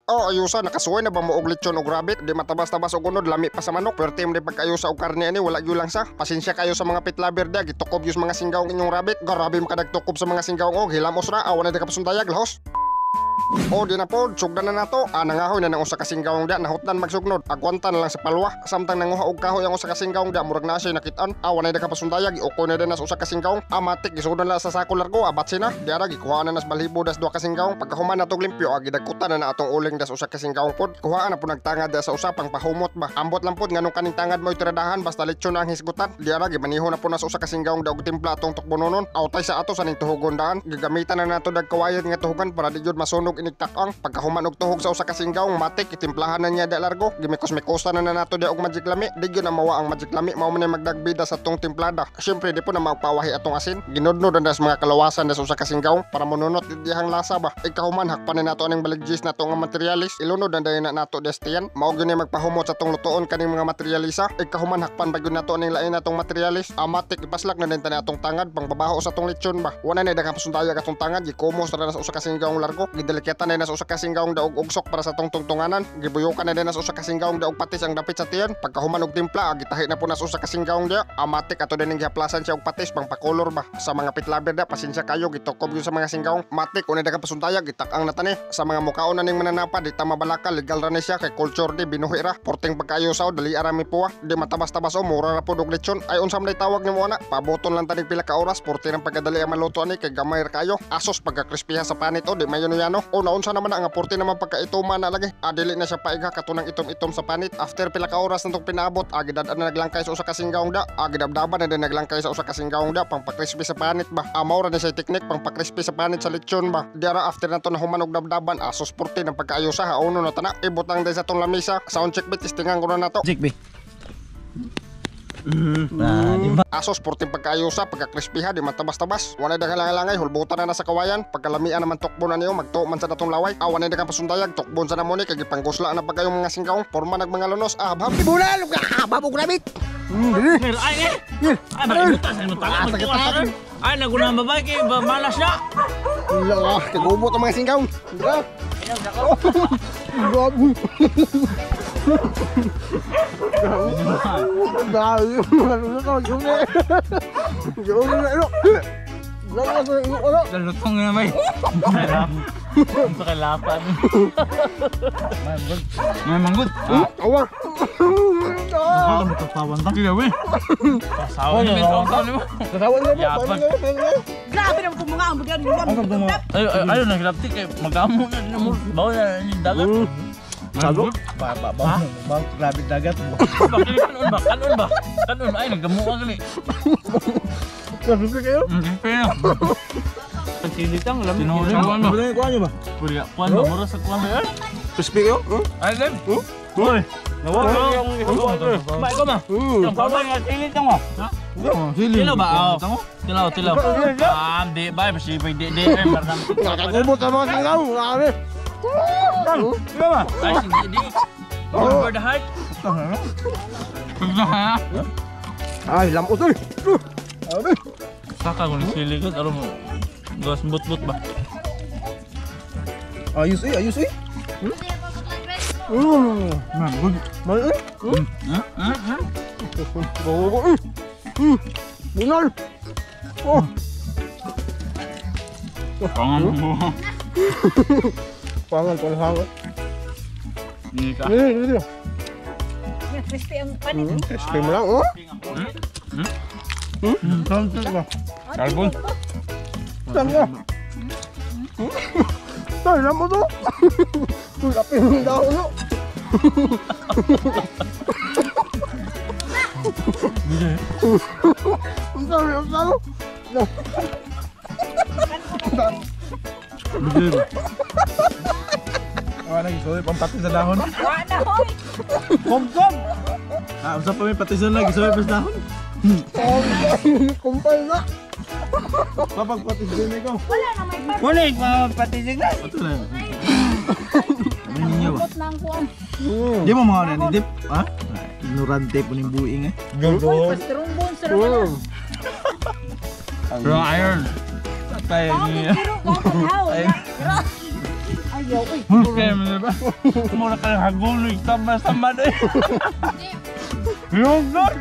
Oh, ayusa nakasuway na ba mo og lechon og rabbit? Di matabas-tabas og unod, lami pa sa manok. Pwerte mo di pagkaayusa og karne ani, wala gyud lang sa. Pasensya kayo sa mga pitlaber dia, gitukob yus mga singgawng inyong rabbit. Grabe makadagtukob sa mga singgawng og hilamos ra, awan na di ka pasundayag lahos. O di na pod, sugdan na nato. Ah, nangahoy na nang usa ka singgawng dia, nahutdan magsugnod. Agwanta na lang sa palwa. Samtang nanguha og kahoy ang usa ka singgawng dia, murag na siya nakitaan. Awan na di ka pasundayag, iukoy na din nas usa ka singgawng. Amatik gisugdan na sa sako largo, abatsi na. Diara gikuha na nas balhibo das duha ka singgawng. Pagkahuman natog limpyo, gidagkutan na na atong uling das usa ka singgawng pod. Kuhaan na po nagtangad sa usa pang pahumot ba. Ambot lang pod nganong kaning tangad mo tiradahan basta lechon na ang hisgutan. Diara gimaniho na po nas usa ka singgawng daog timpla atong tukbononon. Awtay sa ato sa ning tuhugon daan. Gigamitan na nato dagkawayan nga tuhugan para di jud masunog inigtakang. Pagkahuman og tuhog sa usa ka singgawng matik itimplahan na niya da largo. Gimikos-mikosan na nato dia og magic lami. Di gyud na mawa ang magic lami, mao man magdagbida sa tong timplada. Syempre di po na magpawahi atong asin. Ginudnod na sa mga kalawasan sa usa ka singgawng para monunot dihang lasa ba. Ikahuman hakpan na nato aning baligjis nato nga materialis. Ilunod na dayon na nato destian. Mao gyud ni magpahumot sa tong lutoon kaning mga materialisa. Ikahuman hakpan pa gyud nato aning lain natong materialis. Amatik ipaslak na din tani atong tangad pangbabaho sa tong lechon ba. Wala na daghang pasundayag atong tangad, gikumos ra na sa usa ka singgawng largo. Gidalikyatan na sa usa ka singgawng daog ugsok para sa tong tungtunganan. Gibuyokan na din sa usa ka singgawng daog patis ang dapit sa tiyan. Pagkahuman og timpla, gitahi na po na sa usa ka singgawng dia. Amatik ato din gihaplasan siya og patis pang pakolor ba. Sa mga pitlaber da, pasensya kayo gitukob yun sa mga singgawng. Matik unay daghang pasundayag gitak-ang na tani. Sa mga mukaon na ning mananapa di ta mabalaka, legal ra ni siya kay culture di binuhi ra. Porting pagkayo sao dali ara mi puwa. Di matabas-tabas o mura ra pod og lechon. Ay unsa man tawag nimo ana? Paboton lang tanig pila ka oras, porti nang pagkadali ang maluto ani kay gamay ra kayo. Asos pagkakrispiha sa panit o di mayo yano. O naunsa naman na nga porti naman pagkaituma na lagi. Adili na siya paigha katunang itom-itom sa panit. After pila ka oras natong pinaabot, agidad na naglangkay sa usa ka singgawng da. Agidabdaban na din naglangkay sa usa ka singgawng da pang pakrispy sa panit ba. Amaw ra ni siya teknik pang pakrispy sa panit sa lechon ba. Diara after nato na human og dabdaban, asos porti nang pagkaayusa hauno na tana. Ibutang day sa tong lamisa. Sound check bit testingan ko na nato. Check bi. Asos porting pagkaayusa, pagkakrispiha, di matabas-tabas. Walay daghang langay, hulbutan na na sa kawayan. Pagkalamian naman tukbon na niyo, magtuo man sa datong laway. Awan na daghang pasundayag, tukbon sa namoni, kay gipanggusla na pagkayong mga singgawng. Porma nagmanga lunos, habhab. Ibunal, habab og rabbit. Ay, ay, ay, naguna babae kay malas na. Lah, kagubot ang mga singgawng. Grabe. Lutong na may. Sa kalapan. May manggut. Awa. Katawan ta kaya we. Kasawan ni Kasawan ni. Grabe naman kung mga ang bigyan. Ayo ayo na hilapti kay magamo na mo bawo na ni dagat. Salo? Ba ba ba grabe dagat. Kanon ba? Kanon ba? Kanon ay nagdamo ka gali. Grabe kayo. Pero. Silitang lamig. Kuan kuan ba? Puri kuan ba mura sa kuan ba? Crispy kayo? Ay lem. Uy. Nawala yung Ba ko ma. Yung pa nga silitang mo. Tilaw ba? Tilaw, tilaw. Ah, di ba di di barang. Nakagubot ang mga singaw. Grabe. Ba? Ay di. Over the heart. Ay, lamot oy. Grabe. Saka ko ni sili ko aron mo. Gas but-but ba? Ayos eh, ayos eh. Good. Mal eh. Bunal. Oh. Pangan mo. Pangan, pangan. Ni ka. Ini, ini. Crispy ang panit. Crispy mo lang, oh. Carbon. Tama. Tay, mo to. Lapin mo daw no. Ang sabi, ang sabi. Wala gisuoy pang pati sa dahon. Wala na hoy. Kom-kom. Ah, unsa pa may pati sa gisuoy pa sa dahon? Kumpay na. Kapag pati sa dahon ko. Wala na may pati. Wala yung pati sa dahon. Ato na. Ano ba? Di mo mga ano dip, ha? Ignorante po ning buing eh. Uy, pastrumbon sa raman. Pero iron. Patay niya. Ay, Ayaw, uy. Mura ka ng haguloy, sama-sama na eh. Yung God!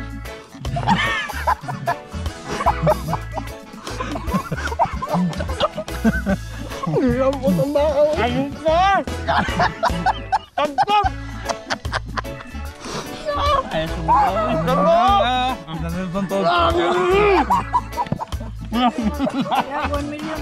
Ayun ka! Tagtag! Ay, sumukaw. Yeah, 1 million.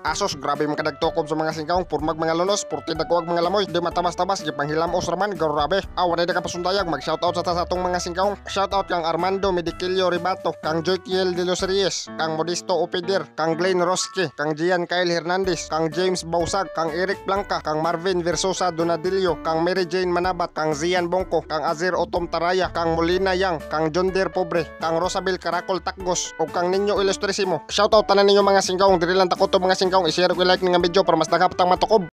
Asos, grabe man kadagtukob sa mga singkaong, purmag mga lunos, purti dagwag mga lamoy, di matabas-tabas, gipanghilam-os raman, grabe. Ah, wala na ka pasundayag, mag-shoutout sa ta sa atong mga singkaong. Shoutout kang Armando Medikillo Ribato, kang Joykiel de los Reyes, kang Modesto Opidir, kang Glenn Roski, kang Gian Kyle Hernandez, kang James Bausag, kang Eric Blanca, kang Marvin Versosa Donadillo, kang Mary Jane Manabat, kang Zian Bongko, kang Azir Otom Taraya, kang Molina Yang, kang John Deere Pobre, kang Rosabel Caracol Takgos, ug kang Ninyo Ilustrisimo. Shoutout tanan ninyo mga singkaong, diri lang takoto mga singkaong, i-share ug i-like ning video para mas daghan patang matukob.